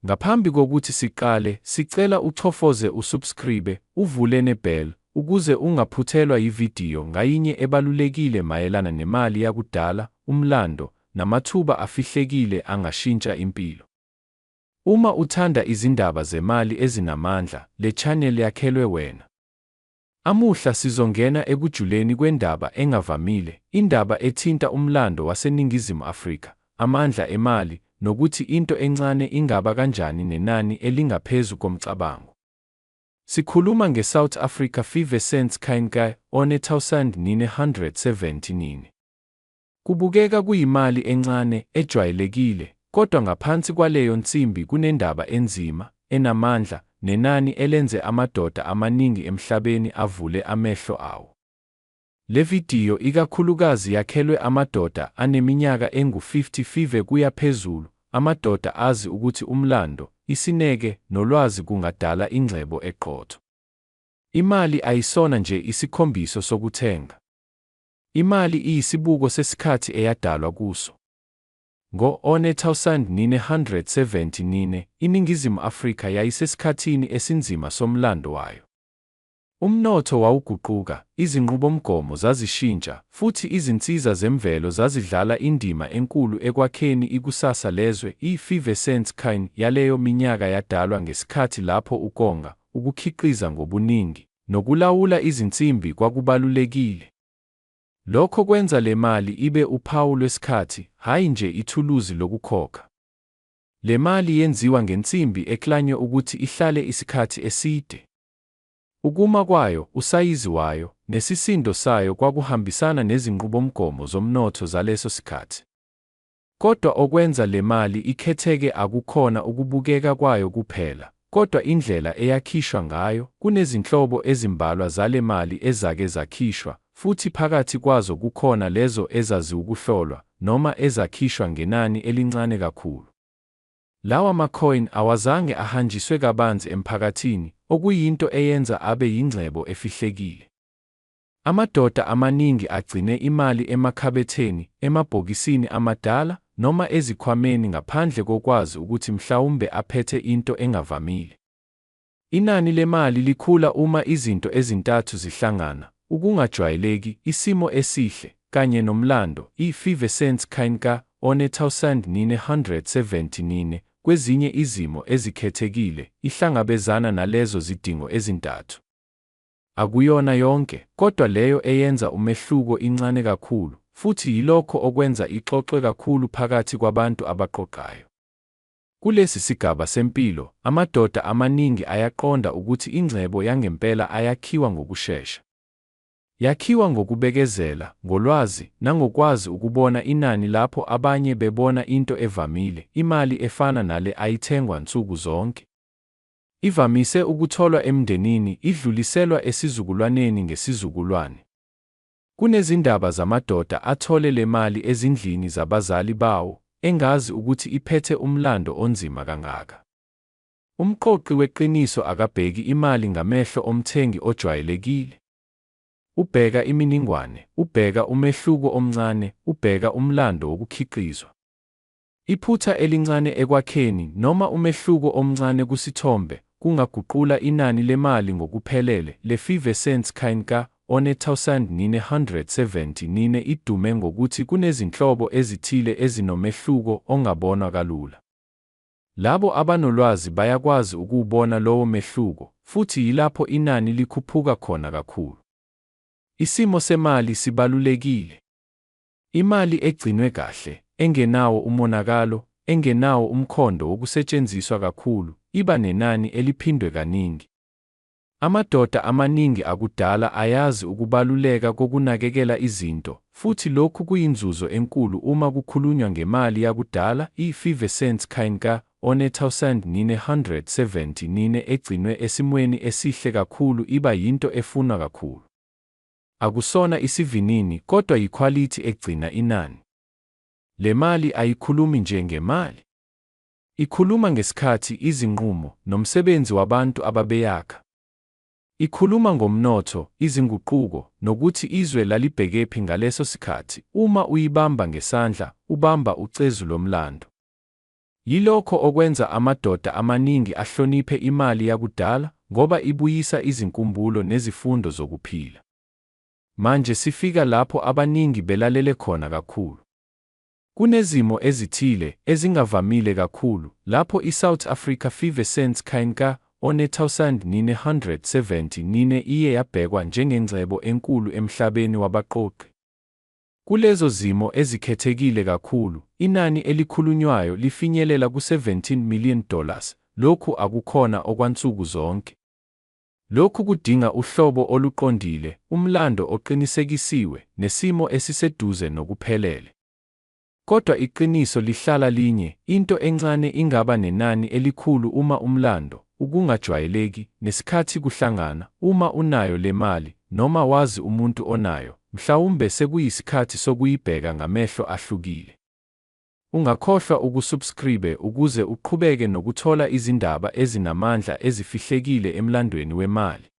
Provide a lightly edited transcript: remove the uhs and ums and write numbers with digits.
Ngaphambi kokuthi siqale, sicela uchofoze usubscribe, uvule ne-bell, ukuze ungaphuthelwa yividiyo ngayinye ebalulekile mayelana nemali yakudala, umlando, namathuba afihlekile angashintsha impilo. Uma uthanda izindaba zemali ezinamandla, le channel yakhelwe wena. Amuhla sizongena ekujuleni kwendaba engavamile, indaba ethinta umlando waseNingizimu Afrika, amandla emali, nokuthi into encane ingaba kanjani nenani elingaphezu komcabango. Sikhuluma nge-South Africa 5 cents coin ka-1979. Kubukeka kuyimali encane, ejwayelekile, kodwa ngaphansi kwaleyo nsimbi kunendaba enzima, enamandla, nenani elenze amadoda amaningi emhlabeni avule amehlo awo. Le vidiyo ikakhulukazi yakhelwe amadoda aneminyaka engu-55 kuya phezulu, amadoda azi ukuthi umlando, isineke, nolwazi kungadala ingcebo eqotho. Imali ayisona nje isikhombiso sokuthenga. Imali iyisibuko sesikhathi eyadalwa kuso. Ngo-1979, iNingizimu Afrika yayisesikhathini esinzima somlando wayo. Umnotho wawuguquka, izinqubomgomo zazishintsha, futhi izinsiza zemvelo zazidlala indima enkulu ekwakheni ikusasa lezwe. I-5 cents coin yaleyo minyaka yadalwa ngesikhathi lapho ukonga, ukukhiqiza ngobuningi, nokulawula izinsimbi kwakubalulekile. Lokho kwenza le mali ibe uphawu lwesikhathi, hhayi nje ithuluzi lokukhokha. Le mali yenziwa ngensimbi eklanywe ukuthi ihlale isikhathi eside. Ukuma kwayo, usayizi wayo, nesisindo sayo kwakuhambisana nezinqubomgomo zomnotho zaleso sikhathi. Kodwa okwenza le mali ikhetheke akukhona ukubukeka kwayo kuphela, kodwa indlela eyakhishwa ngayo. Kunezinhlobo ezimbalwa zale mali ezake zakhishwa, futhi phakathi kwazo kukhona lezo ezaziwukuhlolwa noma ezakhishwa ngenani elincane kakhulu. Lawa ma-coin awazange ahanjiswe kabanzi emphakathini, okuyinto eyenza abe yingcebo efihlekile. Amadoda amaningi agcine imali emakhabetheni, emabhokisini amadala, noma ezikhwameni ngaphandle kokwazi ukuthi mhlawumbe aphethe into engavamile. Inani lemali likhula uma izinto ezintathu zihlangana: ukungajwayeleki, isimo esihle, kanye nomlando. I-5 cents coin ka-1979, kwezinye izimo ezikhethekile, ihlangabezana nalezo zidingo ezintathu. Akuyona yonke, kodwa leyo eyenza umehluko incane kakhulu, futhi yilokho okwenza ixoxwe kakhulu phakathi kwabantu abaqoqayo. Kulesi sigaba sempilo, amadoda amaningi ayaqonda ukuthi ingcebo yangempela ayakhiwa ngokushesha. Yakhiwa ngokubekezela, ngolwazi, nangokwazi ukubona inani lapho abanye bebona into evamile. Imali efana nale ayithengwa nsuku zonke. Ivamise ukutholwa emndenini, idluliselwa esizukulwaneni ngesizukulwane. Kunezindaba zamadoda athole le mali ezindlini zabazali bawo, engazi ukuthi iphethe umlando onzima kangaka. Umqoqi weqiniso akabheki imali ngamehlo omthengi ojwayelekile. Ubheka iminingwane, ubheka umehluko omncane, ubheka umlando wokukhiqizwa. Iphutha elincane ekwakheni noma umehluko omncane kusithombe kungaguqula inani lemali ngokuphelele. Le 5 cents coin ka-1979 idume ngokuthi kunezinhlobo ezithile ezinomehluko ongabonwa kalula. Labo abanolwazi bayakwazi ukuwubona lowo mehluko, futhi yilapho inani likhuphuka khona kakhulu. Isimo semali sibalulekile. Imali egcinwe kahle, engenawo umonakalo, engenawo umkhondo wokusetshenziswa kakhulu, iba nenani eliphindwe kaningi. Amadoda amaningi akudala ayazi ukubaluleka kokunakekela izinto, futhi lokhu kuyinzuzo enkulu uma kukhulunywa ngemali yakudala. I-5 cents coin ka-1979 egcinwe esimweni esihle kakhulu iba yinto efunwa kakhulu. Akusona isivinini, kodwa yikhwalithi egcina inani. Le mali ayikhulumi nje ngemali. Ikhuluma ngesikhathi, izinqumo, nomsebenzi wabantu ababeyakha. Ikhuluma ngomnotho, izinguquko, nokuthi izwe lalibhekephi ngaleso sikhathi. Uma uyibamba ngesandla, ubamba ucezu lomlando. Yilokho okwenza amadoda amaningi ahloniphe imali yakudala, ngoba ibuyisa izinkumbulo nezifundo zokuphila. Manje sifika lapho abaningi belalele khona kakhulu. Kunezimo ezithile, ezingavamile kakhulu, lapho i-South Africa 5 cents coin ka-1979 iye yabhekwa njengengcebo enkulu emhlabeni wabaqoqi. Kulezo zimo ezikhethekile kakhulu, inani elikhulunywayo lifinyelela ku-$17 million. Lokhu akukhona okwansuku zonke. Lokhu kudinga uhlobo oluqondile, umlando oqinisekisiwe, nesimo esiseduze nokuphelele. Kodwa iqiniso lihlala linye, into encane ingaba nenani elikhulu uma umlando, ukungajwayeleki, nesikhathi kuhlangana. Uma unayo le mali, noma wazi umuntu onayo, mhlawumbe sekuyisikhathi sokuyibheka ngamehlo ahlukile. Ungakhohlwa ukusubscribe ukuze uqhubeke nokuthola izindaba ezinamandla ezifihlekile emlandweni wemali.